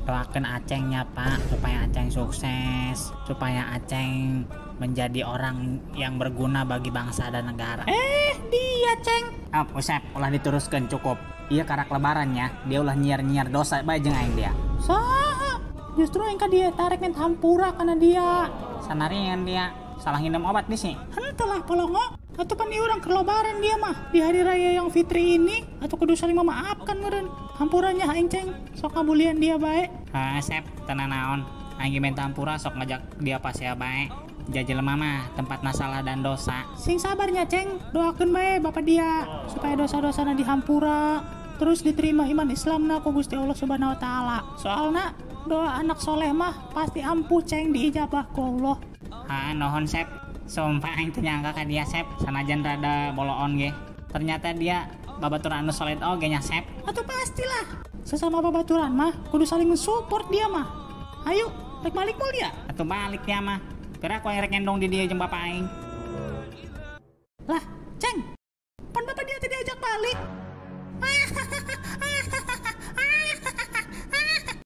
Doakan Acengnya, Pak, supaya Aceng sukses, supaya Aceng menjadi orang yang berguna bagi bangsa dan negara. Eh, dia, Ceng. Ah, Usep, ulah diteruskan cukup. Iya karak lebarannya, dia ulah nyiar-nyiar dosa bae jeung aing dia. Saha? Justru aing ka dia tarik minta hampura karena dia. Sanarian dia salah nginum obat nih sih. Henteu lah polongo. Atuh pan ieu urang keur lebaran dia mah. Di hari raya yang fitri ini atuh kudu saling memaafkan meureun. Hampurannya aing, Ceng. Sok ngabulian dia bae. Ha, Sep, tenan naon. Aing ge minta hampura sok ngajak dia pasea bae. Jelema mah tempat masalah dan dosa. Sing sabarnya, Ceng. Doakeun bae bapak dia supaya dosa-dosana dihampura terus diterima iman Islamna ku Gusti Allah Subhanahu wa taala. Soalna doa anak soleh mah pasti ampuh, Ceng, diijabah ku Allah. Ha, nuhun, Sep. Sumpah aing teu nyangka ka dia, Sep, sanajan rada boloon ge. Ternyata dia babaturan anu solid oge nya, Sep. Atuh pastilah. Sesama babaturan mah kudu saling mensupport dia mah. Ayo, rek balik moal dia? Atuh balik dia mah. Kira aku rek ngendong di dia jeung bapak aing. Lah, Ceng,